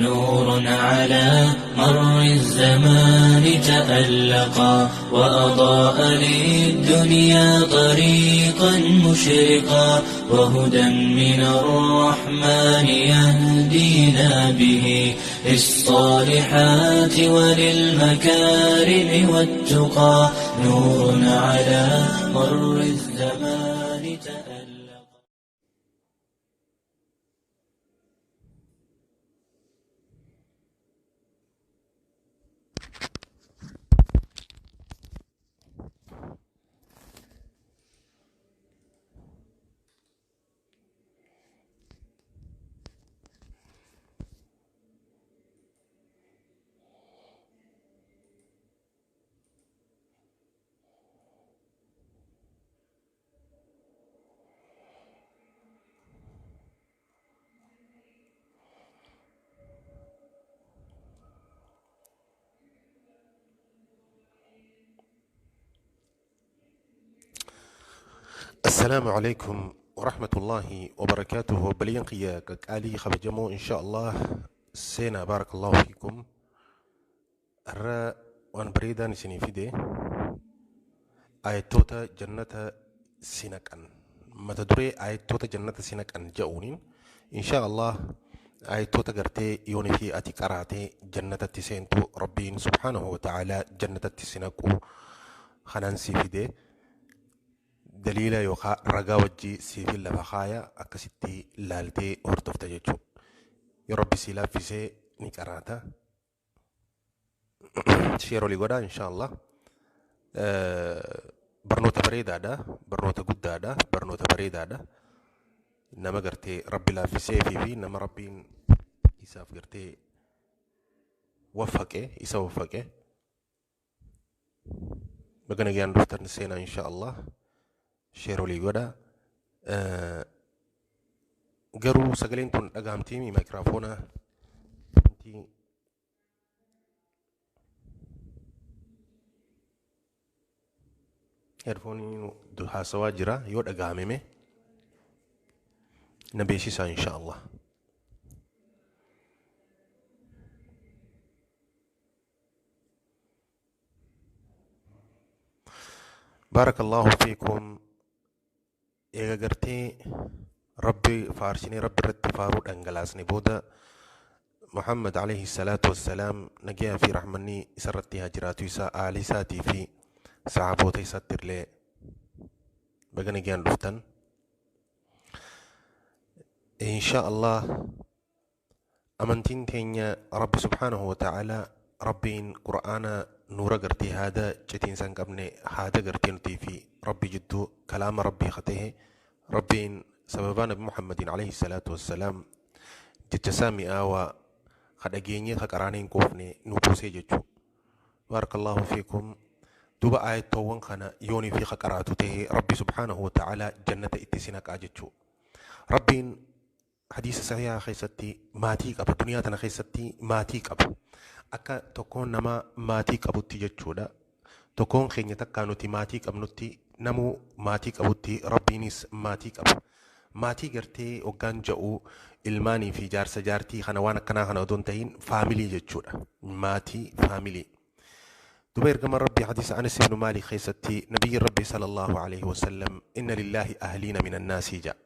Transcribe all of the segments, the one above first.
نور على مر الزمان تألقا وأضاء للدنيا طريقا مشرقا وهدى من الرحمن يهدينا به للصالحات وللمكارم والتقى نور على مر الزمان تألقا. السلام عليكم ورحمة الله وبركاته. بلينقيا قالي خبجمو إن شاء الله سينا بارك الله فيكم. الرا وان بريدا نسيني فيدي آيتوتا جنة سينكن ما تدري آيتوتا جنة سينكن جاونين إن شاء الله آيتوتا قرتي يوني في أتي قراتي جنة تسينتو ربين سبحانه وتعالى جنة تسينكو خنانسي فيدي daliila yookaan ragaa wajjii siifin lafa kaaya akkasitti laaltee hordofta jechuudha. Yoo rabbi si laaffisee ni qaraata. Sheer olii godhaa inshaallah. Barnoota bareedaadha. Barnoota guddaadha. Barnoota bareedaadha. Nama gartee rabbi laaffisee fi nama rabbiin isaaf gartee waffaqe isa waffaqe. Baga nagaan dhuftan seenaa inshaallah. Sheer olii godha. Garuu sagaleen tun dhagahamtii maayikiraafoona heedfooniin haasawaa jira yoo dhagahameme na beeksisaa insha Allah. Baarakallahu fiikum. Eega gartee rabbi faarsinee rabbi irratti faaruu dhangalaasne booda Muhammad alayhi salaatu wassalaam nagayaa fi rahmanni isarratti haa jiraatu isaa aalii isaatii fi sahaboota isaatti illee baga nagayaan dhuftan. Insha Allah amantiin teenya rabbi subhaanahu wa ta'ala rabbiin qur'aana nuura gartee haada citiinsa hin qabne haada gartee nutii fi rabbi jidduu kalaama rabbii haa ta'e rabbiin sababaa nabi Muhammadin alayhi salaatu wassalaam jecha isaa mi'aawaa ka dhageenye ka qaraanee hin quufne nu buusee jechuu. Baarakallahu fiikum. Duuba aayattoowwan kana yoonii fi ka qaraatu ta'e rabbi subhaanahu wa ta'ala jannata itti si naqaa jechuu. Rabbiin hadiisa sahihaa keessatti maatii qaba. Duniyaa tana keessatti maatii qaba. Akka tokkoon nama maatii qabutti jechuudha. Tokkoon keenya takkaa nuti maatii qabnutti namuu maatii qabutti rabbiinis maatii qaba. Maatii gartee hoggaan ja'uu ilmaanii fi jaarsa jaartii kana waan akkanaa kana otoo hin ta'in faamilii jechuudha. Maatii faamilii. Duba ergama rabbii hadiisa Anas ibn Maalik keessatti nabiyyi rabbii sallallahu alaihi wasallam inna lillaahi ahliina min annaasii ja'a.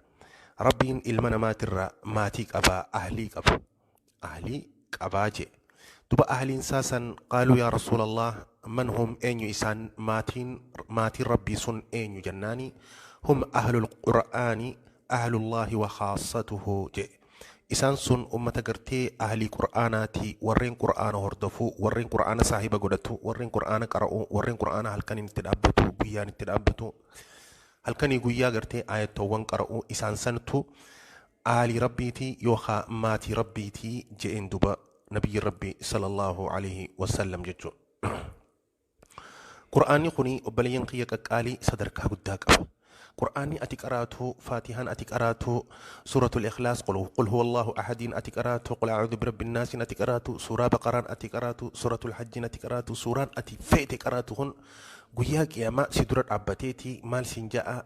Rabbiin ilma namaatirraa maatii qabaa ahlii qaba. Ahlii qabaa jee. Duba ahliin saasan qaaluu yaa rasuulallah man hum eenyu isaan maatiin rabbii sun eenyu jennaani hum ahlul qur'aani ahlullaahi wa khaassatuhu jee. Isaan sun ummata gartee ahlii qur'aanaati warreen qur'aana hordofuu warreen qur'aana saahiba godhatu warreen qur'aana qara'u warreen qur'aana halkaniin itti dhaabbatu guyyaan itti dhaabbatu halkanii guyyaa gartee ayattoowwan qara'u isaan santu aalii rabbiitii yookaan maatii rabbiitii je'een duba nabiyyi rabbii sallallahu alaihi wasallam jechuudha. Qur'aanni kuni obboleeyyan kiyya qaqqaalii sadarkaa guddaa qaba. Qur'aanni ati qaraatu, Faatihaan ati qaraatu, Suuratul Ikhlaas, qul huwa Allahu ahadiin ati qaraatu, qul a'uudhu birabbi naasiin ati qaraatu, suuraa Baqaraan ati qaraatu, Suuratul Hajjiin ati qaraatu, suuraan ati feete qaraatu kun guyyaa qiyaamaa si dura dhaabbateeti maal siin ja'a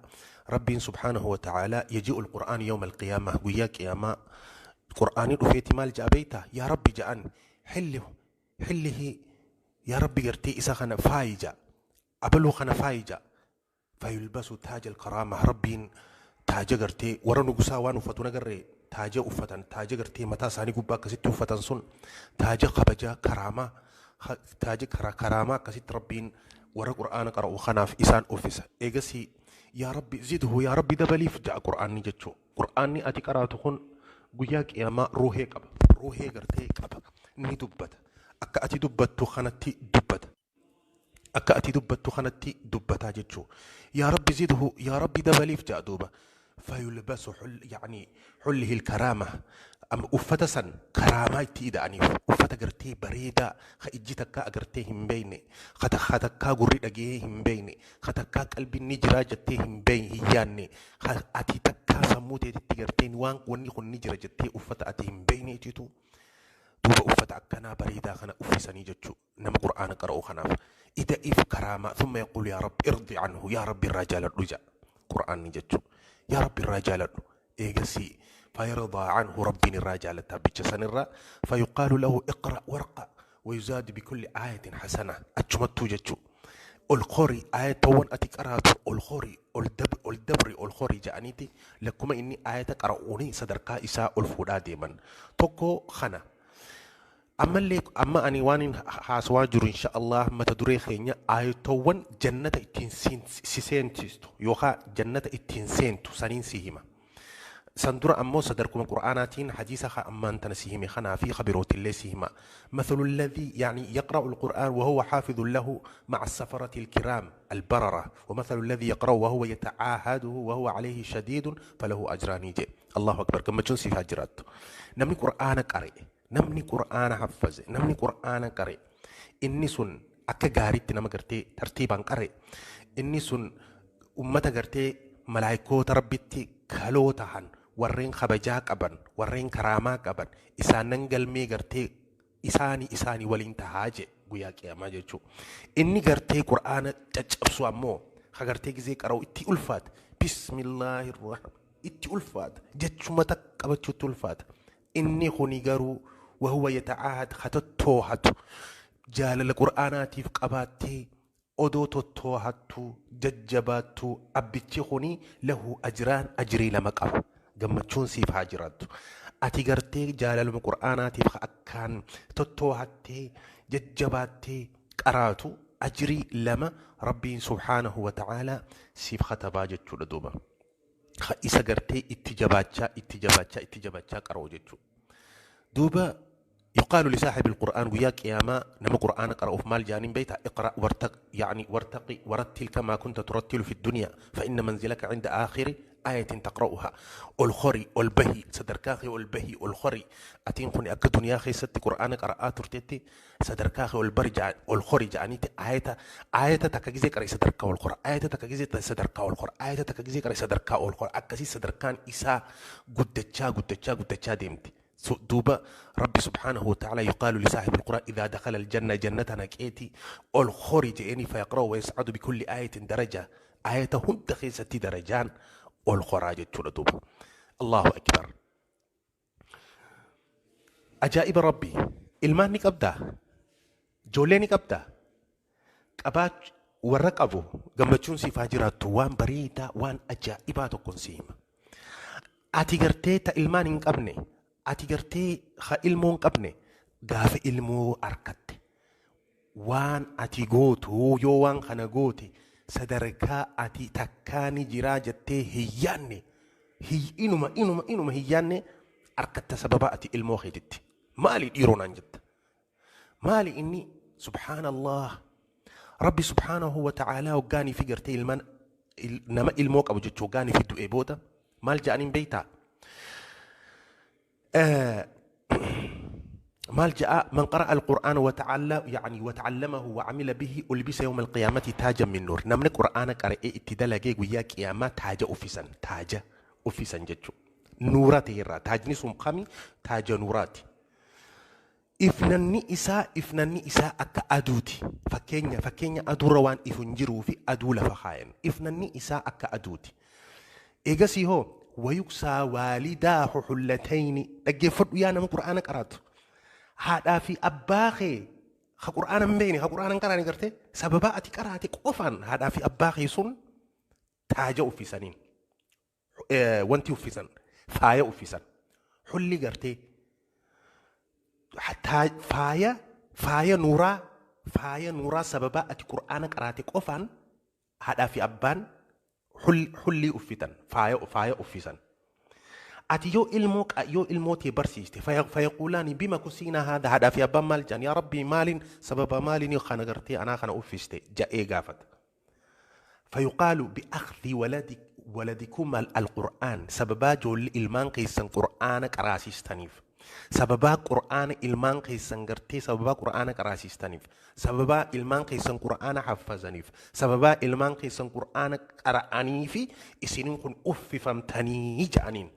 Rabbiin subhaanahu wa ta'ala yaji'ul Qur'aan yawma al-qiyaamah guyyaa qiyaamaa Qur'aanii dhufeeti maal ja'a beeytaa? Yaa Rabbi ja'an xillihi yaa Rabbi gartee isa kana faayi ja'a. Abaluu kana faayi ja'a. Fayulbasu taaja alkaraama Rabbiin taaja gartee warra nugusaa waan uffatu nagarree taaja uffatan taaja gartee mataa isaanii gubbaa akkasitti uffatan sun taaja kabajaa karaamaa taaja karaamaa akkasitti Rabbiin warra Qur'aana qara'u kanaaf isaan uffisa. Eegasii yaa Rabbi zidhu yaa Rabbi dabaliif ja'a Qur'aanni jechuu. Qur'aanni ati qaraatu kun guyyaa qiyaamaa ruuhee qaba. Ruuhee gartee qaba. Ni dubbata. Akka ati dubbattu kanatti dubbata. Akka ati dubbattu kanatti dubbataa jechuu. Yaa Rabbi zidhu yaa Rabbi dabaliif ja'a duuba. Fayulbasu yani xullihi alkaraama. Amma uffata san karaamaa itti ida'aniif uffata gartee bareedaa ka ijji takkaa agartee hin beekne ka takkaa gurri dhagahee hin beekne ka takkaa qalbiin ni jiraa jettee hin beekne hin yaadne ka ati takkaa sammuu teetitti gartee waan wanni kun ni jira jettee uffata ati hin beekne ititu duuba uffata akkanaa bareedaa kana uffisanii jechuu nama Qur'aana qara'u kanaaf ida'iif karaamaa thumma yaquulu yaa Rabbi irdi anhu yaa Rabbi irraa jaaladhu ja'a Qur'aanni jechuu yaa Rabbi irraa jaaladhu eegasii فيرضى عنه ربي الرجال تابتش سنرا فيقال له اقرأ وارقى ويزاد بكل آية حسنة أجمدتو جتشو الخوري آية تون أتي قرأت الخوري الدبري الخوري جانيتي لكم إني آية قرأوني صدرقا إساء الفودا ديما توكو خنا أما اللي أما أني وان حاسوا جرو إن شاء الله ما تدري خينيا آية تون جنة سينتيستو يوخا جنة التنسينتو سنين سيهما سندر أمو صدركم القرآناتين حديث أمان تنسيهم خنا في خبروت الله سيهما مثل الذي يعني يقرأ القرآن وهو حافظ له مع السفرة الكرام البررة ومثل الذي يقرأ وهو يتعاهده وهو عليه شديد فله أجران جي الله أكبر كما جنسي فاجرات نمني قرآن قرئ نمني قرآن حفظ نمني قرآن قرئ إني سن أكا غاريت نما قرتي ترتيبا قرئ إني سن أمتا قرتي ملايكوت ربتي kaloo tahan warreen kabajaa qaban warreen karaamaa qaban isaanan galmee gartee isaanii waliin tahaa je guyyaa qiyaamaa jechuu. Inni gartee Qur'aana caccabsu ammoo ha gartee gizee qara'u itti ulfaata. Bismillaahirrahmaan itti ulfaata jechuma takka qabachuutti ulfaata. Inni kuni garuu wahuwa yatacaahad ha tottoohatu jaalala Qur'aanaatiif qabaattee odoo tottoohattu jajjabaattu abbichi kuni lahu ajraan ajrii lama qaba. Gammachuun siif haa jiraattu. Ati gartee jaalaluma Qur'aanaatiif akkaan tottoohattee jajjabaattee qaraatu ajrii lama Rabbiin subhaanahu wa ta'aalaa siif katabaa jechuudha duuba. Isa gartee itti jabaachaa itti jabaachaa itti jabaachaa qara'u jechuudha. Duuba يقال لصاحب القرآن ويا قياما نما قرآن قرأ في مال جانين بيتا اقرأ وارتق يعني ورتقي ورتل كما كنت ترتل في الدنيا فإن منزلك عند آخر آية تقرأها الخري البهي صدركاخي البهي الخري أتين خني أك دنيا خي ست قرآن قرأ ترتتي صدركاخي البرجع الخري جانيتي آية آية تكجزي قرأ صدركا الخر آية تكجزي صدركا الخر آية تكجزي قرأ صدركا الخر أكسي صدركان إسا قدتشا قدتشا قدتشا ديمتي دوبا ربي سبحانه وتعالى يقال لصاحب القرآن إذا دخل الجنة جنة نكيتي الخرج إني فيقرأ ويصعد بكل آية درجة آية هند خيستي درجان الخراج دوبا الله أكبر أجائب ربي ilmaan ni qabdaa? Ijoollee ni qabdaa? Qabaach warra qabu gammachuun siif haa jiraattu waan bareedaa waan ajaa'ibaa tokkoon si hima. Ati gartee ta ilmaan hin qabne ati gartee ha ilmoo hin qabne gaafa ilmoo argatte waan ati gootu yoo waan kana goote sadarkaa ati takkaa ni jiraa jettee hin yaadne inuma inuma inuma hin yaadne argatta sababa ati ilmoo keetitti. Maali dhiiroo naan jetta? Maali inni subhaanallah Rabbi subhaanahu wa ta'aalaa hoggaanii fi gartee ilmaan nama ilmoo qabu jechuu hoggaanii fi du'ee booda maal ja'aniin beektaa? مال جاء من قرأ القرآن وتعلم يعني وتعلمه وعمل به ألبس يوم القيامة تاجا من نور. نمن قرآن قرأ اتدلق ويا قيامة تاج أوفيسا تاج أوفيسا جتشو نورات هيرا تاج نسوم قامي تاج نورات إفنني إسا إفنني إسا أكا أدوتي فكينيا فكينيا أدو روان إفنجرو في أدو لفخاين إفنني إسا أكا أدوتي إيجاسي هو Wayuksaa waalidaahu hullatayni. Dhaggeeffadhu yaa nama Qur'aana qaraatu. Haadhaa fi abbaa kee ka Qur'aana hin beekne, ka Qur'aana hin qaraane gartee sababaa ati qaraate qofaan haadhaa fi abbaa kee sun taaja uffisaniin. Wanti uffisan, faaya uffisan. Hulli gartee faaya nuuraa, faaya nuuraa sababaa ati Qur'aana qaraate qofaan haadhaa fi abbaan hullii uffitan, faaya uffisan. Ati yoo ilmoo tee barsiiste, fayaquulaani bima kusiinaa haadha, haadhaa fi abbaan maal jedhan? Yaa Rabbii, maaliin, sababa maaliin kana gartee anaa kana uffiste ja'ee gaafata. Fayuqaalu bi'akhdhi waladikum al-Qur'aan, sababaa ijoollee ilmaan keessan Qur'aana qaraasistaniif, sababaa Qur'aana ilmaan keessan gartee sababaa Qur'aana qaraasistaniif, sababaa ilmaan keessan Qur'aana haffazaniif, sababaa ilmaan keessan Qur'aana qara'anii fi isiniin kun uffifamtanii ja'aniin.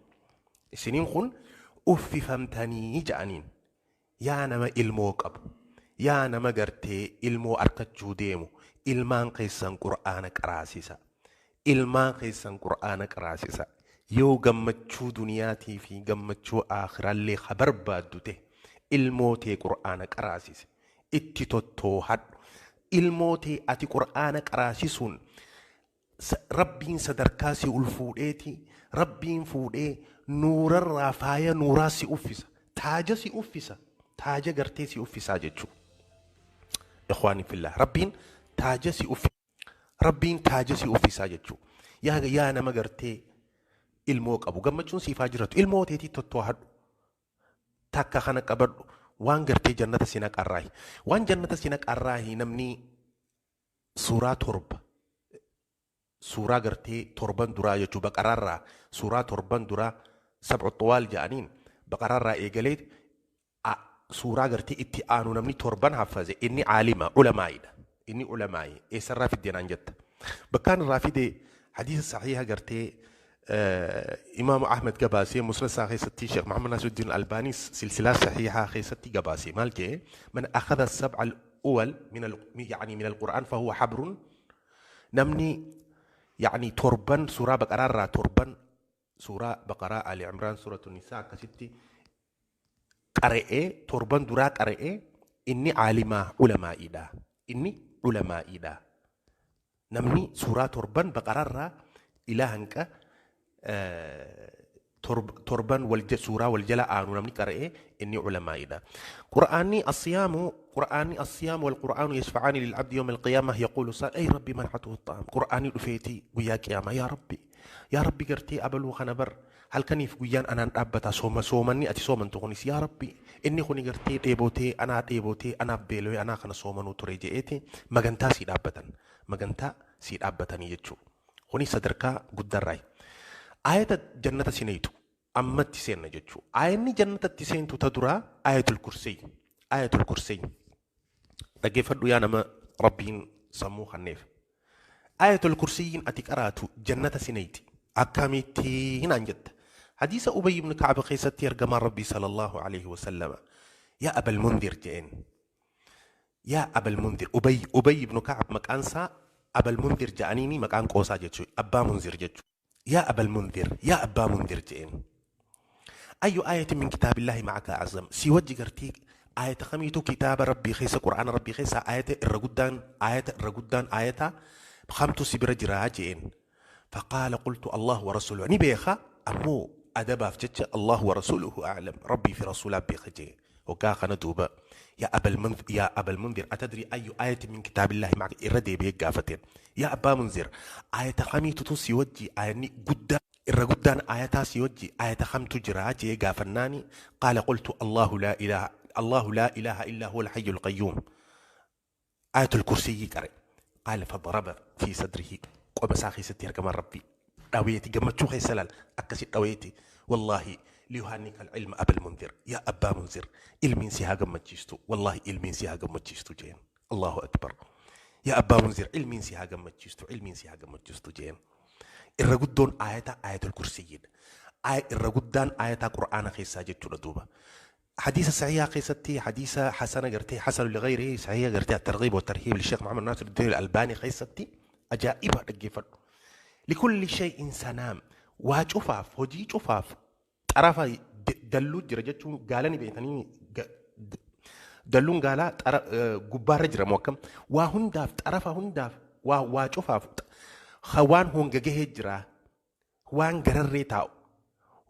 Isiniin kun uffifamtanii ja'aniin. Yaa nama ilmoo qabu, yaa nama gartee ilmoo arkachuu deemu, ilmaan keessan Qur'aana qaraasisa. Ilmaan keessan Qur'aana qaraasisa. Yoo gammachuu duniyaatii fi gammachuu aakhiraallee ha barbaaddu ta'e, ilmoo tee Qur'aana qaraasise. Itti tottoohadhu. Ilmoo tee ati Qur'aana qaraasisuun Rabbiin sadarkaa si ol fuudheeti, Rabbiin fuudhee nuurarraa faaya nuuraa si uffisa. Taaja si uffisa. Taaja gartee si uffisaa jechuudha. Ikhwaani fillah. Rabbiin taaja si uffisa. Rabbiin taaja si uffisaa jechuudha. Yaa nama gartee ilmoo qabu, gammachuun siifaa jiratu, ilmoo teetii tottoohadhu. Takka kana qabadhu, waan gartee jannata si naqarraahi. Waan jannata si naqarraahi namni suuraa 7, suuraa gartee torban duraa jechuu, Baqaraarraa suuraa torban duraa, sab'u xuwaal jedhaniin, Baqaraarraa eegalee suuraa gartee itti aanu namni torban haffaze inni caalima, ulamaa'idha. Inni ulamaa'i. Eessarraa fidde naan jetta. Bakkaan irraa fide hadiisa sahiha gartee Imaamu Ahmed gabaasee Musnad isaa keessatti, Sheekh Muhammad Nasiruddin Albaanii silsilaa sahihaa keessatti gabaasee. Maal jee? Man akhadha sab'a al-uwal min al, yani min al-Qur'an fahuwa habrun. Namni yani torban suuraa Baqaraarraa, torban suuraa Baqaraa, Ali Imraan, suuratu Nisaa akkasitti qara'ee, torban duraa qara'ee, inni caalimaa, ulamaa'iidha. Inni ulamaa'iidha. Namni suuraa torban Baqaraarraa ilaa hanqa torban suuraa wal jala aanu namni qara'ee inni ulamaa'iidha. Qur'aanni asiyaamu, Qur'aanni asiyaamu wal Qur'aanu yashfa'aani lil abdi yawma al-qiyaamah, yaquulu sa'al ay rabbi man'atuhu at-ta'am. Qur'aanni dhufeetii guyyaa qiyaamaa, yaa Rabbi, yaa Rabbi, gartee abaluu kana bar halkaniif guyyaan anaan dhaabbata sooma, soomanni ati soomantu kunis, yaa Rabbi, inni kuni gartee dheebotee anaa, dheebotee anaaf beelawee anaa kana soomanuu ture je'eeti magantaa sii dhaabbatan, magantaa sii dhaabbatanii jechuudha. Kuni sadarkaa guddaarraayi. Ayata jannata sineetu ammatti seenna jechuudha. Ayanni jannatatti seentu ta duraa Ayatul Kursii. Ayatul Kursii. Dhaggeeffadhu yaa nama Rabbiin sammuu kenneef. Ayatul Kursiyyiin ati qaraatu jannata sineeti. Akkamitti naan jetta. Hadiisa Ubay ibn Ka'ab keessatti ergamaan Rabbii sallallahu alaihi wasallama yaa Abal Mundir je'een. Yaa Abal Mundir, Ubay ibn Ka'ab maqaan isaa Abal Mundir ja'aniini, maqaan qoosaa jechuudha. Abbaa Munzir jechuudha. Yaa Abal Mundir, yaa Abbaa Mundir je'een. Ayyu ayatin min kitaabillaahi ma'aka a'zam? Si wajji gartee ayata kamiitu kitaaba Rabbii keessa, Qur'aana Rabbii keessa ayata irra guddaan, ayata irra guddaan ayata kamtu si bira jiraa je'een. Faqaala qultu Allah wa rasuluhu. Ni beeka ammoo adabaaf jecha Allah wa rasuluhu a'lam. Rabbii fi rasuulaa beeka jee. Waggaa kana duuba yaa Abal Munzir, atadri ayyu ayatin min kitaabillaahi ma'aka? Irra deebi'ee gaafateen. Yaa Abbaa Munzir, ayata kamiitutu si wajji ayanni guddaa irra guddaan ayataa si wajji ayata kamtu jira jee gaafannaani, qaala qultu Allahu laa ilaaha, Allahu laa ilaaha illaa huwa al-hayyul qayyuum. Ayatul Kursiyyi qare. Qaala fadaraba fi sadrihi, qoma isaa keessatti ergamaan Rabbii dhaweeti, gammachuu keessa laal akkasi dhaweeti, wallaahi liyuhaannika al-ilma Abal Munzir, yaa Abbaa Munzir, ilmiin si haa gammachiistu, wallaahi ilmiin si haa gammachiistu jeen. Allahu akbar. Yaa Abbaa Munzir, ilmiin si haa gammachiistu, ilmiin si haa gammachiistu jeen. Irra guddoon ayata Ayatul Kursiyyiidha. Irra guddaan ayataa Qur'aana keessaa jechuudha duuba. حديث صحيح قيستي، حديث حسن قرتي، حسن لغيره، صحيح قرتي، الترغيب والترهيب للشيخ محمد ناصر الدين الألباني قيستي أجائب. dhaggeeffadhu. لكل شيء سنام. Waa cufaaf, hojii cufaaf xarafa dalluu jira jechuun gaala ni beektanii, dalluun gaalaa gubbaarra jira moo akkam? Waa hundaaf xarafa, hundaaf waa cufaaf waan honga gahee jira, waan gararree taa'u,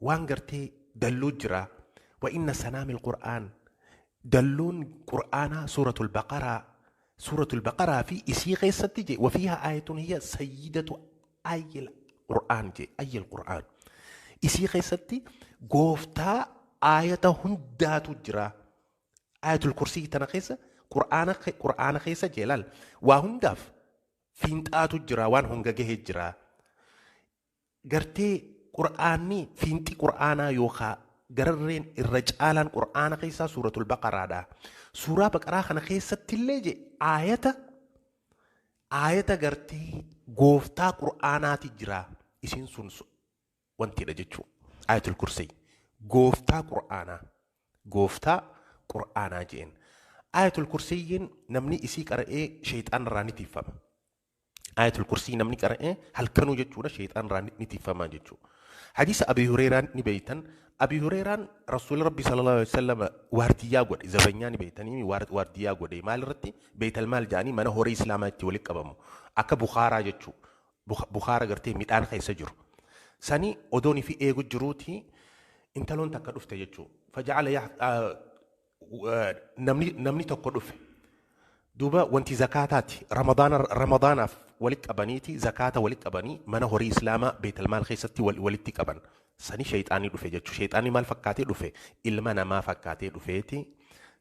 waan gartee dalluu jira. Wa inna sanaamil qur'aan, dalluun qur'aanaa suuratul baqaraa, suuratul baqaraa fi isii keessatti je wafiiha aayatun hiya sayyidatu ayyil qur'aan je, ayyil qur'aan isii keessatti gooftaa aayata hundaatu jira. Ayatul kursii tana keessa, qur'aana keessa jeelaal waa hundaaf fiinxaatu jira, waan honga gahee jira. Gartee qur'aanni fiinxi qur'aanaa yookaa gararreen irra caalaan qur'aana keessaa suuratul baqaraadha. Suuraa baqaraa kana keessatti illee je aayata gartee gooftaa qur'aanaati jira. Isiin sun wantidha jechuudha. Ayatul kursii gooftaa qur'aanaa, gooftaa qur'aanaa jeen. Ayatul kursiyyiin namni isii qara'ee sheexaan irraa ni tiffama. Ayatul kursii namni qara'ee halkanuu jechuudha, sheexaan irraa ni tiffama jechuudha. Hadiisa Abi Hureeraan ni beeytan. Abi Hureeraan Rasuula Rabbi sallallahu alaihi wasallam waardiyyaa godhe, zabanyaa ni beeytanii, waardiyyaa godhe. Maal irratti? Beeytal maal jedhanii, mana horii islaamaa itti walitti qabamu. Akka Bukaaraa jechuudha. Bukaara gartee midhaan keessa jiru. Sani odoon fi eegu jiruuti intaloon takka dhufte jechuudha. Faja'ala namni tokko dhufe. Duuba wanti zakaataati. Ramadaanaaf walitti qabaniiti, zakaata walitti qabanii mana horii islaamaa beetalmaal keessatti walitti qaban. Sani sheexaanii dhufe jechuudha. Sheexaanii maal fakkaatee dhufe? Ilma namaa fakkaatee dhufeeti.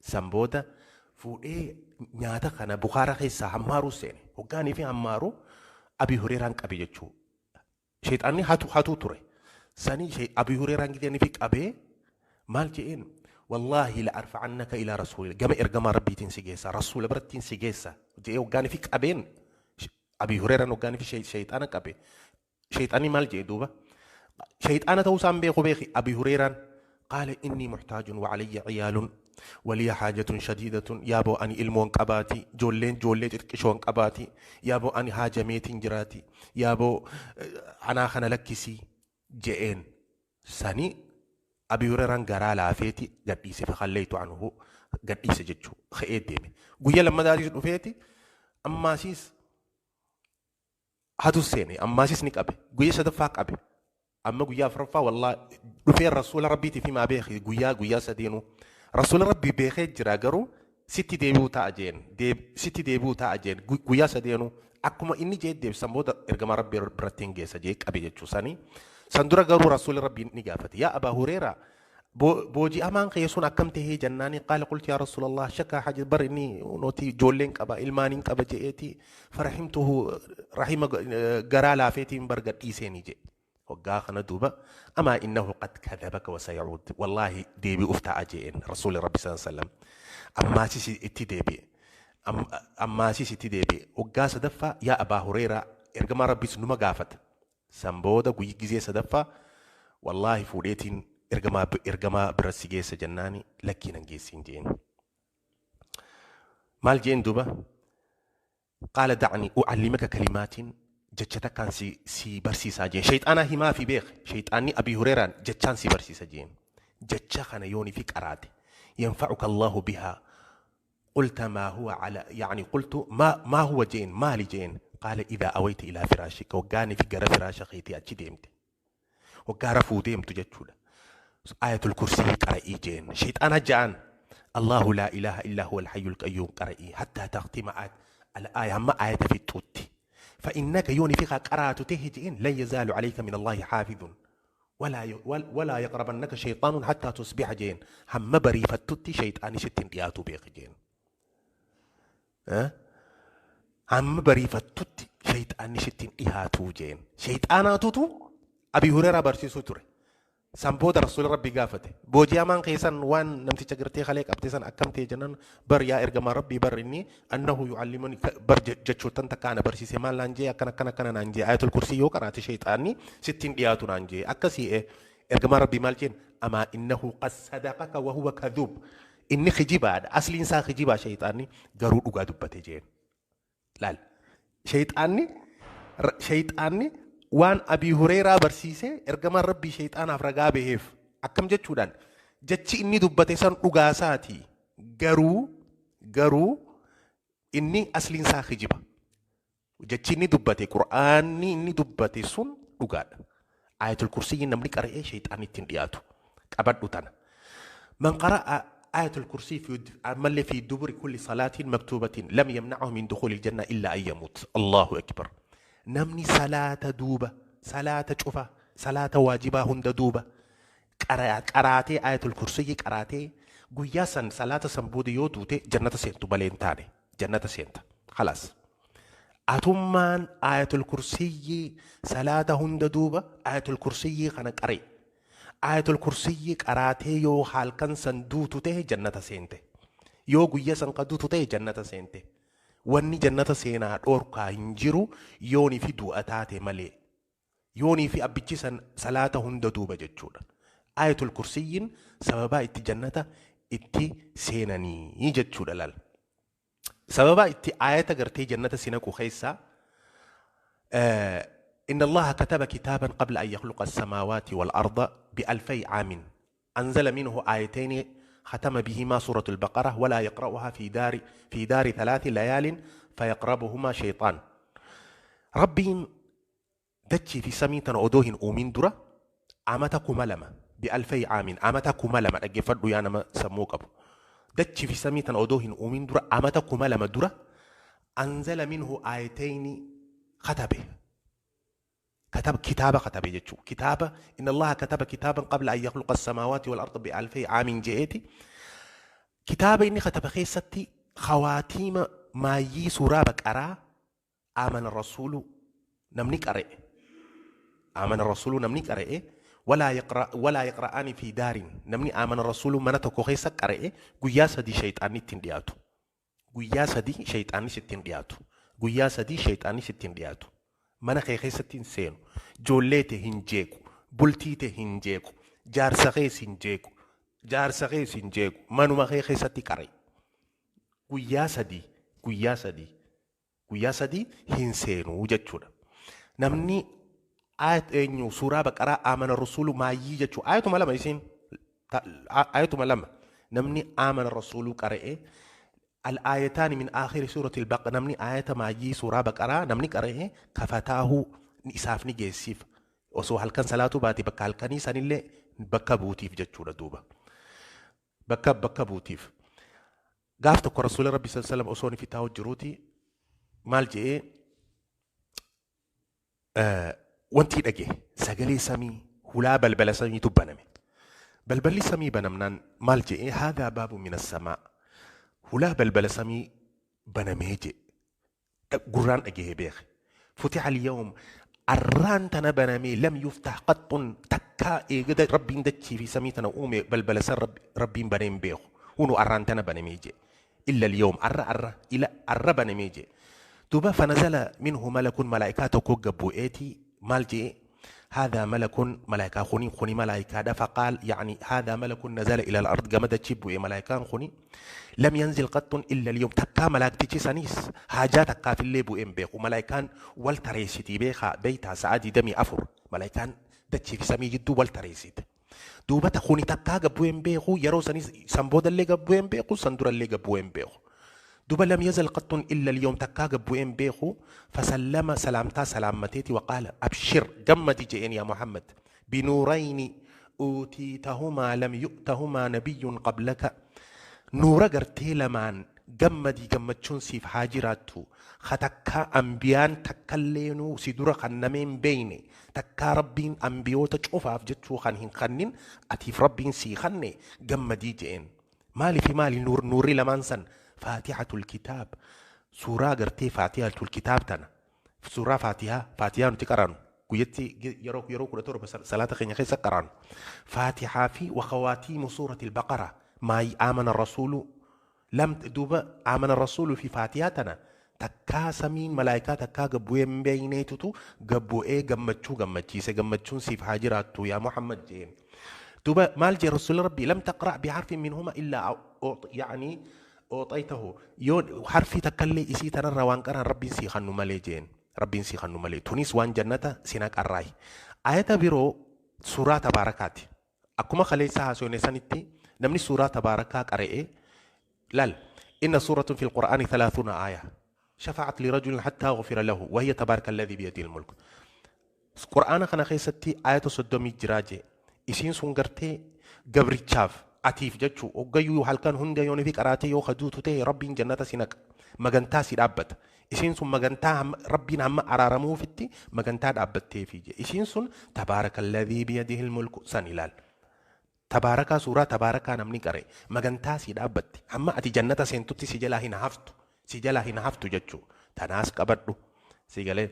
San booda fuudhee nyaata kana bukaara keessaa hammaaruu seene. Hoggaanii fi hammaaruu Abi Hureeraan qabe jechuudha. Sheexaanni hatuu ture. Sani Abi Hureeraan gidanii fi qabee maal je'een? Wallaahi la arfa'annaka ilaa rasuulillah, gama ergamaa rabbiitiin si geessa, rasuula birattiin si geessa je'ee hoggaanii fi qabeen. Abi Hureeraan hoggaanii fi sheexaana qabe. Sheexaanni maal je'e duuba? Sheexaana ta'uu isaan beeku beeki Abi Hureeraan. Qaala inni muhtaajun wa alayya ciyaalun waliya haajatun shadiidatun, yaaboo ani ilmoon qabaati, ijoolleen ijoollee xixiqqishoon qabaati, yaaboo ani haajameetiin jiraati, yaaboo anaa kana lakkisii je'een. Sani Abi Hureeraan garaa laafeeti gadhiise, fakhalleeytu anhu, gadhiise jechuu, ka'ee deeme. Guyya lammadaatis dhufeeti ammaasiis hatu seene, ammaasis ni qabe. Guyya sadaffaa qabe. Amma guyyaa afuraffaa wallaa dhufee rasuula rabbiitiif himaa beeki. Guyyaa sadeenuu rasuula rabbii beekee jira, garuu sitti deebi'uu ta'a jeen, sitti deebi'uu ta'a jeen. Guyyaa sadeenuu akkuma inni jee deebisan booda ergamaa rabbii biratti hin geessa jee qabe jechuu. Sanii san dura garuu rasuula rabbii ni gaafate, yaa Abaa Hureeraa, booji'amaan kee sun akkam tahee jennaani, qaala qultu yaa rasuulallah shakkaa haja bar inni nooti ijoolleen qaba, ilmaaniin qaba je'eeti, farahimtuhu rahima, garaa laafeetiin bar gadhiiseeni jee. Waggaa kana duuba amaa innahu qad kadhabaka wa sayacuud, wallaahi deebi'uuf ta'a je'een rasuuli rabbi sallallahu alaihi wasallam. Ammaasis itti deebi'e, ammaasis itti deebi'e. Waggaa sadaffaa yaa Abaa Hureeraa, ergamaa rabbiis numa gaafata. San booda guyyi gizee sadaffaa wallaahi fuudheetiin ergamaa bira si geessa jennaani, lakkii nan geessiin jeen. Maal jeen duuba? Qaala dacni ucallimaka kalimaatiin, jecha takkaan si barsiisaa jeen. Shayxaanaa himaa fi beek shayxaanni Abii Hureeraan jechaan si barsiisa jeen. Jecha kana yooni fi qaraate yanfacuka Allahu bihaa. Qulta maa huwa ala yani qultu maa huwa jeen, maali jeen. Qaala idaa awayta ilaa firaashika, waggaanii fi gara firaasha keetii achi deemte, waggaa rafuu deemtu jechuudha, ayatul kursii qara'ii jeen. Shayxaana ja'an Allahu laa ilaaha illaa huwa alhayyul qayyuum qara'ii hattaa taqtima al-aaya, hamma ayata fixxuutti. فإنك يوني فيها قرأت تهجئين لن يزال عليك من الله حافظ ولا يقربنك شيطان حتى تصبح جين، هم بري فتتي شيطان شتين دياتو بيق جين. أه؟ هم بري فتتي شيطان شتين دياتو جين. شيطاناتو أبي هريرة برسيسو تري. San booda rasuula rabbii gaafate, booji'amaan keessan waan namticha gartee kalee qabte san akkam ta'e jennaan, bar yaa ergamaa rabbii, bar inni annahu yu'allimuni bar jechootan takka ana barsiise. Maal naan jee? Akkana akkana akkana naan jee, ayatul kursii yoo qaraate shayxaanni sittiin dhiyaatu naan jee. Akkasii ergamaa rabbii maal jeen? Amaa innahu qad sadaqaka wa huwa kadhub, inni kijibaadha, asliin isaa kijibaa, shayxaanni garuu dhugaa dubbate jeen. Laal, shayxaanni waan Abii Hureeraa barsiise ergamaan Rabbii shayxaanaaf ragaa baheef. Akkam jechuudhaan jechi inni dubbate san dhugaasaati. Garuu inni asliin isaa kijiba. Jechi inni dubbate, Qur'aanni inni dubbate sun dhugaadha. Ayatul Kursiyyi namni qara'ee shayxaanni ittiin dhiyaatu. Qabadhu tana. Man qara'a Ayatul Kursii fi ammallee fi duburi kulli salaatiin maktuubatiin lam yamna'ahu min dukhulil janna illa an yamut. Allahu akbar. Namni salaata duuba, salaata cufa, salaata waajibaa hunda duuba qaraatee Ayatul Kursiyyi qaraatee guyyaa san salaata san booda yoo duute jannata seentu malee hin taane. Jannata seenta. Khalaas. Atummaan Ayatul Kursiyyi salaata hunda duuba Ayatul Kursiyyi kana qaree. Ayatul Kursiyyi qaraatee yoo halkan san duutu ta'e jannata seente. Yoo guyyaa san ka duutu ta'e jannata seente. Wanni jannata seenaa dhoorkaa hin jiru yoonii fi du'a taate malee. Yoonii fi abbichi san salaata hunda duuba jechuudha. Ayatul Kursiyyiin sababaa itti jannata itti seenanii jechuudha laal. Sababaa itti ayata gartee jannata si naqu keessaa إن الله كتب كتابا قبل أن يخلق السماوات والأرض ب2000 عام أنزل منه آيتين ختم بهما سورة البقرة ولا يقرأها في دار 3 ليال فيقربهما شيطان. ربي دتشي في سميتا أدوهن أومين درة عمتكم لما ب2000 عام عمتكم لما أجفر يا نما سموك أبو دتشي في سميتا أدوهن أومين درة عمتكم لما درة أنزل منه آيتين ختبه كتب كتابة كتب يجتشو كتابة إن الله كتب كتابا قبل أن يخلق السماوات والأرض ب2000 عام جئتي كتابة إني كتب خيستي خواتيم ما يي سورة بقرة آمن الرسول نمنك أرئ آمن الرسول نمنك أرئ ولا يقرأني في دار نمني آمن الرسول منتكو خيسك أرئ قياسة دي شيطاني تندياتو قياسة دي شيطاني ستين دياتو قياسة دي شيطاني ستين دياتو mana kee keessatti hin seenu, ijoollee ta'e hin jeequ, bultii ta'e hin jeequ, jaarsa kees hin jeequ, jaarsa kees hin jeequ, manuma kee keessatti qaree. Guyyaa sadii hin seenuu jechuudha. Namni ayat eenyu suuraa Baqaraa Aamana Rasuulu maayyii jechuudha. Ayatuma lama isiin ayatuma lama namni Aamana Rasuuluu qara'ee الآيتان من آخر سورة البقرة نمني آية ماجي سورة بقرة نمني قرأه كفتاه إسافني جيسيف وسو هل كان صلاته باتي بكا هل كان إنسان اللي بكا بوتيف جتشورة دوبا بكا بوتيف قافتك رسول ربي صلى الله عليه وسلم أصوني في تاو جروتي مال جئ وانتي دقي سجلي سمي هلا بلبل سمي تبنمي بلبلي سمي بنمنان مال جئ هذا باب من السماء هلا بلبل سمي بنميجي قران أجيه بيخ فتح اليوم الران تنا بنمي لم يفتح قط تكا إيجد ربي ندتشي في سمي تنا أومي بلبل سر ربي بنيم بيخ ونو الران تنا بنميجي إلا اليوم الر الر إلى الر بنميجي دوبا فنزل منه ملك ملائكته كوجبو إيتي مالجي هذا ملك ملائكة خوني خوني ملائكة فقال يعني هذا ملك نزل إلى الأرض جمد تشيب ملائكة خوني لم ينزل قط إلا اليوم تكا ملائكة سانيس حاجات تكا في الليب وإمبيخ وملائكان والتريسيتي بيخا بيتها سعادي دمي أفر ملائكان دتشي في سمي جدو والتريسيت دوبا تخوني تكا جبو إمبيخو يرو سانيس سنبود اللي جبو إمبيخو سندور اللي جبو إمبيخو دوبا لم يزل قط إلا اليوم تكا جبو إمبيخو فسلم سلامتا سلامتيتي وقال أبشر جمدي جئين يا محمد بنورين أوتيتهما لم يؤتهما نبي قبلك نورا قرتي لمان جمدي جمدشون سيف حاجراتو ختكا أنبيان تكلينو سيدورا خنمين بيني تكا ربين أنبيو تشوفها في جتشو خنهن خنين أتيف ربين سي خني جمدي جئين مالي في مالي نور نوري لمان سن فاتحة الكتاب سورة قرتي فاتحة الكتاب تنا سورة فاتحة فاتحة نتكرن كويتي يروك يروك ولا ترى بس صلاة خيني خيس قران فاتحة في وخواتيم سورة البقرة ما آمن الرسول لم دوب آمن الرسول في فاتحتنا تكا سمين ملائكة تكا جبوي بينيتو جبوي إيه جمتشو جمتشي سجمتشون سيف حاجراتو يا محمد جين دوب مالجي رسول ربي لم تقرأ بحرف منهما إلا يعني أعطيته يون حرفي تكلي إسي ترى روان كران ربي سيخنو مالجين Rabbiin si kannu malee. Tunis waan jannata si naqarraayi. Ayata biroo suuraa tabaarakaati. Akkuma kaleessa haasofne sanitti namni suuraa tabaarakaa qara'ee laal inna suuratun fil qur'aani 30 aaya. شفعت لرجل حتى غفر له وهي تبارك الذي بيده الملك. قرآن kana keessatti ayata 30 jiraa jee. Isiin sun gartee gabrichaaf atiif jechuu hoggayyuu halkan hunda yoon fi qaraatee yoo kaduutu ta'e rabbiin jannata si naqa. Magantaa si dhaabbata. Isiin sun magantaa rabbiin hamma araaramuufitti magantaa dhaabbatteefi jee. Isiin sun tabaaraka alladhii biyadihi almulku san ilaal. Tabaarakaa suuraa tabaarakaa namni qare magantaa si dhaabbatti. Hamma ati jannata seentutti si jalaa hin haftu. Si jalaa hin haftu jechuu. Tanaas qabadhu. Si galee.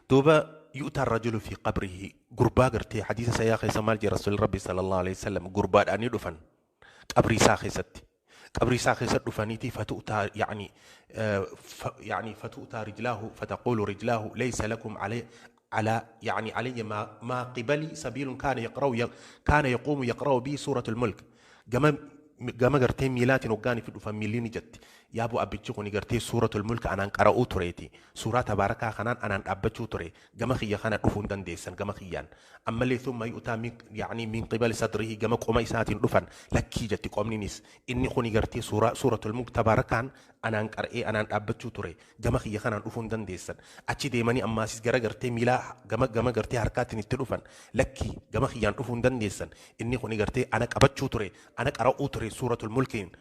Duuba yu'taa rajulu fi qabrihi gurbaa gartee hadiisa sayyaa keessa maal jee rasuulli rabbi sallallahu alaihi wasallam gurbaadhaanii dhufan qabrii isaa keessatti. Qabrii isaa keessa dhufaniiti fatu'taa yani يعني فتؤتى رجلاه فتقول رجلاه ليس لكم علي على يعني علي ما قبلي سبيل كان يقرأ كان يقوم يقرأ بي سورة الملك. gama gartee miilaatiin hoggaanii fi dhufan miilli ni jetti. Yaaboo abbichi kun gartee suuratul mulk anaan qara'uu tureeti. Suuraa tabaarakaa kanaan anaan dhaabbachuu ture. Gama kiyya kana dhufuu hin dandeessan gama kiyyaan. Ammallee thumma yu'taa yani min qibali sadrihi gama qoma isaatiin dhufan lakkii jetti qomninis. Inni kun gartee suuratul mulk tabaarakaan anaan qara'ee anaan dhaabbachuu ture. Gama kiyya kanaan dhufuu hin dandeessan. Achi deemanii ammaasis gara gartee miilaa gama gartee harkaatiin itti dhufan lakkii gama kiyyaan dhufuu hin dandeessan. Inni kun gartee ana qabachuu ture. Ana qara'uu ture suuratul mulkiin.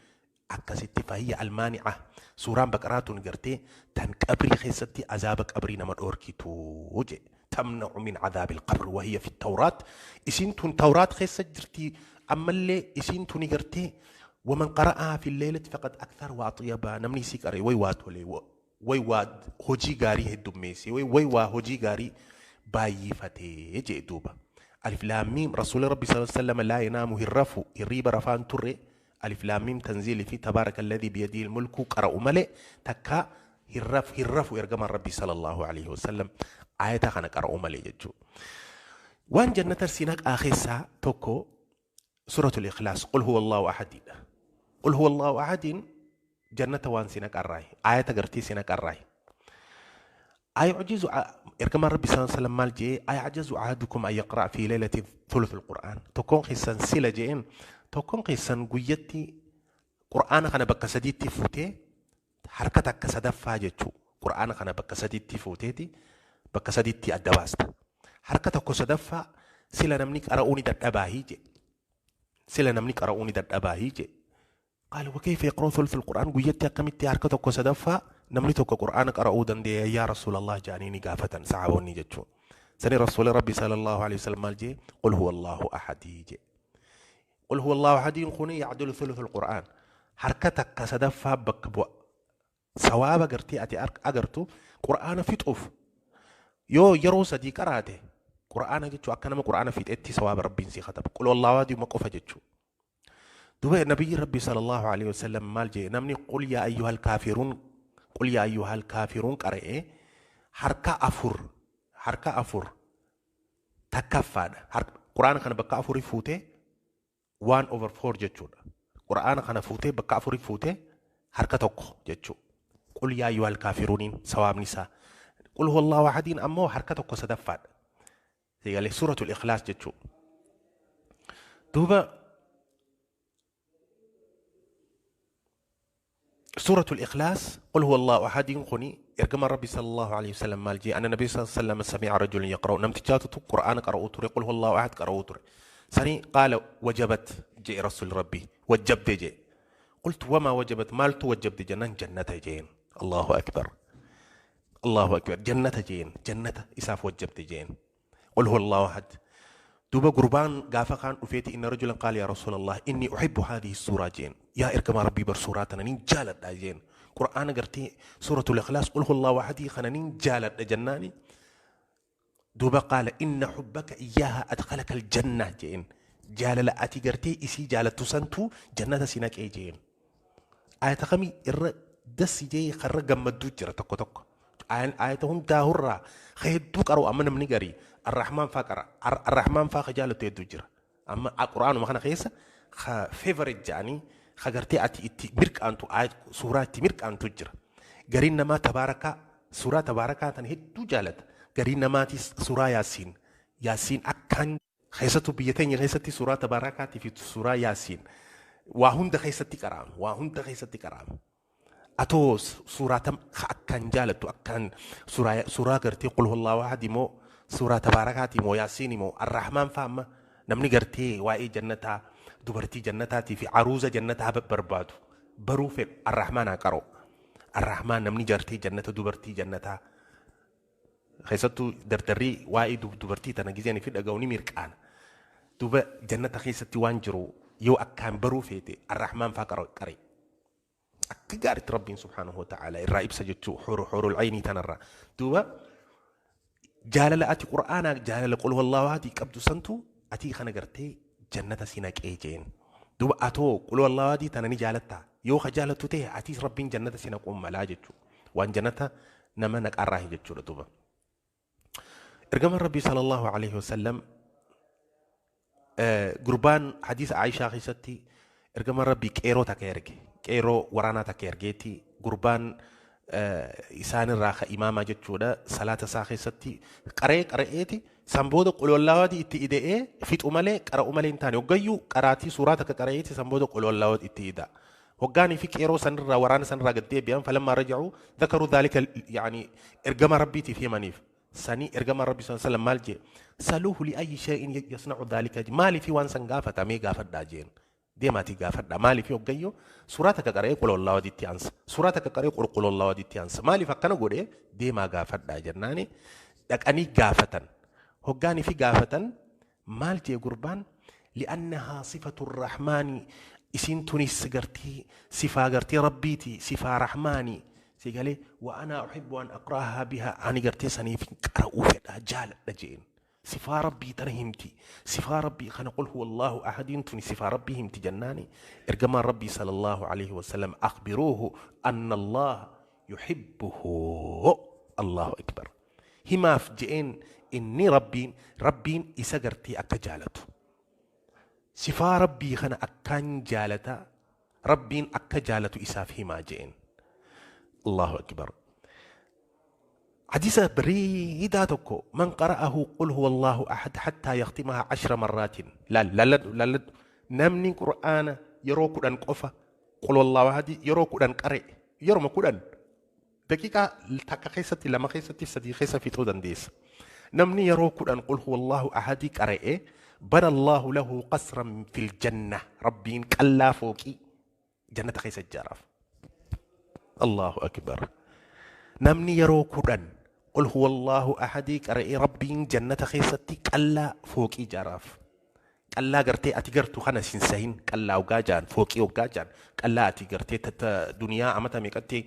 Akkasitti fahiyya almaanica suuraan baqaraatuun gartee tan qabrii keessatti azaaba qabrii nama dhoorkitu je tamna'u min cadaabi alqabr wahiya fi tawraat. Isiin tun tawraat keessa jirti. Ammallee isiin tuni gartee waman qara'ahaa fi lleelati faqad akthar waa axyaba. Namni isii qara'e way waa tole way waa hojii gaarii heddummeesse way waa hojii gaarii baay'ifatee jee duuba. Alif laam miim rasuulli rabbi sallallahu alaihi wasallam laa yanaamu hin rafu hirriiba rafaan turre. ألف لام ميم تنزيل في تبارك الذي بيده الملك قرأ ملئ تكا هرف هرف إرجم ربي صلى الله عليه وسلم آية خنا قرأ ملئ جتشو. وان جنة سيناك آخر توكو سورة الإخلاص قل هو الله أحد. قل هو الله أحد جنة وان سيناك الراي آية قرتي سيناك الراي. أيعجز إرجم ربي صلى الله عليه وسلم مال جي أيعجز أحدكم أن يقرأ في ليلة ثلث القرآن تكون خسن سيلة جين tokkoon keessan guyyatti qur'aana kana bakka sadiitti fuutee harka takka sadaffaa jechuu qur'aana kana bakka sadiitti fuuteeti bakka sadiitti adda baasta. Harka tokko sadaffaa sila namni qara'uu ni dadhabaahii je. Sila namni qara'uu ni dadhabaahii je. Qaala wa kayfa yaqra'u thuluth al-Qur'aan guyyatti akkamitti harka tokko sadaffaa namni tokko qur'aana qara'uu dandeenya yaa Rasuulallah jedhanii ni gaafatan sahaabonni jechuu. Sani Rasuulli Rabbi sallallahu alaihi wasallam maal jee qul huwa Allahu ahadii je. قل هو الله أحد خني يعدل ثلث القرآن. حركتك كسدفها بك بوا سوابا قرتي أتي أقرتو قرآن في طوف يو يروس دي قراته قرآن جتشو أكنما قرآن في تأتي سواب ربي سي خطب قل والله أحد مقفة جتشو. دوبه النبي ربي صلى الله عليه وسلم مال جي نمني قل يا أيها الكافرون قل يا أيها الكافرون قرئ حركة أفر حركة أفر تكفى قرآن كان بك أفر فوته 1/4 jechuudha. Qur'aana kana fuutee bakka afurii fuutee harka tokko jechuudha. Qul yaa ayyuhal kaafiruuniin sawaabni isaa. Qul huwallahu ahadiin ammoo harka tokko sadaffaadha. Eegalee suuratul ikhlaas jechuudha. Duuba suuratul ikhlaas qul huwallahu ahadiin kuni ergama rabbi sallallahu alaihi wasallam maal jee anna nabi sallallahu alaihi wasallam sami'a rajulan yaqra'u namtichaatu qur'aana qara'uu ture qul huwallahu ahad qara'uu ture. سني قال وجبت جاء رسول ربي وجبت جاء. قلت وما وجبت مالت وجبت جنان جنة جين. الله أكبر الله أكبر جنة جين جنة إساف وجبت جين. قل هو الله أحد. دوبا قربان قافقان وفيتي إن رجلا قال يا رسول الله إني أحب هذه السورة جين يا إركما ربي بر سوراتنا نين جالت جين قرآن قرتي سورة الإخلاص قل هو الله أحد خنانين جالت جناني. دوبا قال إن حبك إياها أدخلك الجنة جين جالل أتي قرتي إسي جالت تسنتو جنة سيناك إي جين. آية خمي إر دس جي خرج مدو جرا تك تك آية هم داهرة خيدو قروا أمن من قري الرحمن فقرا الرحمن فاق جالت يدو جرا أما القرآن ما خنا خيسة خ فيفرت يعني خجرتي أتي إتي مرك أنتو آية سورة مرك أنتو جرا قرينا ما تبارك Suuraa tabaarakaa tan hedduu jaalata. Gariin namaatis suuraa Yaasiin. Yaasiin akkaan keessattuu biyya teenya keessatti suuraa tabaarakaatii fi suuraa Yaasiin waa hunda keessatti qara'ama. Waa hunda keessatti qara'ama. Atoo suuraa tam akkaan jaalattu, akkaan suuraa gartee qul huwallahu ahad immoo, suuraa tabaarakaatii immoo, Yaasiin immoo, Arrahmaan fa'a, amma namni gartee waa'ee jannataa, dubartii jannataatii fi aruuza jannataa barbaadu baruu fedhu Arrahmaan haa qara'u. Arrahmaan namni gartee jannata, dubartii jannataa keessattuu dardarrii waa'ee dubartii tana gizeen fi dhaga'u ni mirqaana. Duuba jannata keessatti waan jiru yoo akkaan baruu feete Arrahmaan faa qare. Akka gaariitti Rabbiin subhaanahu wa ta'ala irraa ibsa jechuu hurul aynii tanarraa. Duuba jaalala ati Qur'aanaa, jaalala qul huwallahu ahadii qabdu santu ati kana gartee jannata si naqee jeen. Duuba atoo qul huwallahu ahadii tana ni jaalattaa? Yoo ka jaalattu ta'e atis Rabbiin jannata si naquun malaa jechuudha. Waan jannata nama naqarraa jechuudha duuba. Ergamaan Rabbii sallallahu alaihi wasallam gurbaan hadiisa Aayishaa keessatti ergamaan Rabbii qeeroo takka erge. Qeeroo waraanaa takka ergeeti gurbaan isaanirraa ka imaamaa jechuudha, salaata isaa keessatti qaree qara'eeti san booda qul huwallahu ahadii itti ida'ee fixu malee qara'u malee hin taane. Hoggayyuu qaraatii suuraa takka qara'eeti san booda qul huwallahu ahadii itti ida'a. Hoggaanii fi qeeroo sanirraa, waraana sanirraa gad deebi'an, falammaa raja'uu dhakaruu dhaalika, yaani ergama Rabbiitiif himaniif. Sanii ergama Rabbii sallallahu alaihi wasallam maal jee? Saluuhu li ayyi shay'in yasna'u dhaalika, maaliif waan san gaafatamee gaafadhaa jeen. Deemaatii gaafadhaa, maaliif hoggayyoo suuraa takka qara'ee qul huwallahu ahadiitti aansa, suuraa takka qara'ee qul huwallahu ahadiitti aansa, maaliif akkana godhee, deemaa gaafadhaa jennaani dhaqanii gaafatan. Hoggaanii fi gaafatan maal jee gurbaan? Li'annahaa sifatu rahmaani, isiin tunis gartii sifaa gartii Rabbiiti, sifaa rahmaani si galee, wa anaa uhibbu an aqra'ahaa bihaa, ani gartee saniif qara'uu fedha, jaaladha jeen. Sifaa Rabbii tana himti, sifaa Rabbii kana, qul huwa Allahu ahadiin tuni sifaa Rabbii himti jennaani ergamaan Rabbii sallallahu alaihi wasallam akhbiruuhu anna Allah yuhibbuhu. Allahu akbar. Himaaf je'een inni Rabbiin isa gartee akka jaalatu, sifaa Rabbii kana akkaan jaalata, Rabbiin akka jaalatu isaaf himaa je'een. Allahu akbar. حديث بريدة tokko من قرأه قل هو الله أحد حتى يختمها 10 مرات، لا لا لا لا لا، namni qur'aana yeroo 10 qofa qul huwallahu ahad yeroo 10 qare, yeroma 10, daqiiqaa takka keessatti, lama keessatti, sadii keessa fixuu dandeessa. Namni yeroo 10 qul huwallahu ahadii qara'e, bana Allahu lahu qasran fil janna, Rabbiin qallaa fooqii jannata keessa ijaaraaf. Allahu akbar. Namni yeroo 10 qul huwallahu ahadii qara'ee Rabbiin jannata keessatti qallaa fooqii ijaaraaf. Qallaa gartee ati gartuu kana sin sahin, qallaa hoggaa jaan, fooqii hoggaa jaan, qallaa ati gartee tata duniyaa amata meeqatti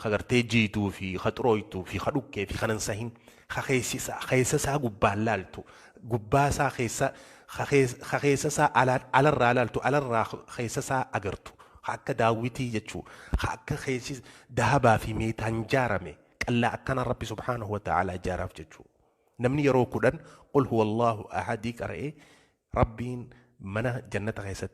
ka gartee jiituu fi ka xurooytuu fi ka dhukkee fi kanan sahin, ka keessa isaa gubbaan laaltu, gubbaa isaa keessa, ka keessa isaa alarraa laaltu, alarraa keessa isaa agartu, ka akka daawwitii jechuu, ka akka keessi dahabaa fi meetaan jaarame, qallaa akkana Rabbi subhaanahu wa ta'aalaa ijaaraaf jechuu. Namni yeroo 10 qul huwallahu ahadii qara'ee Rabbiin mana jannata keessatti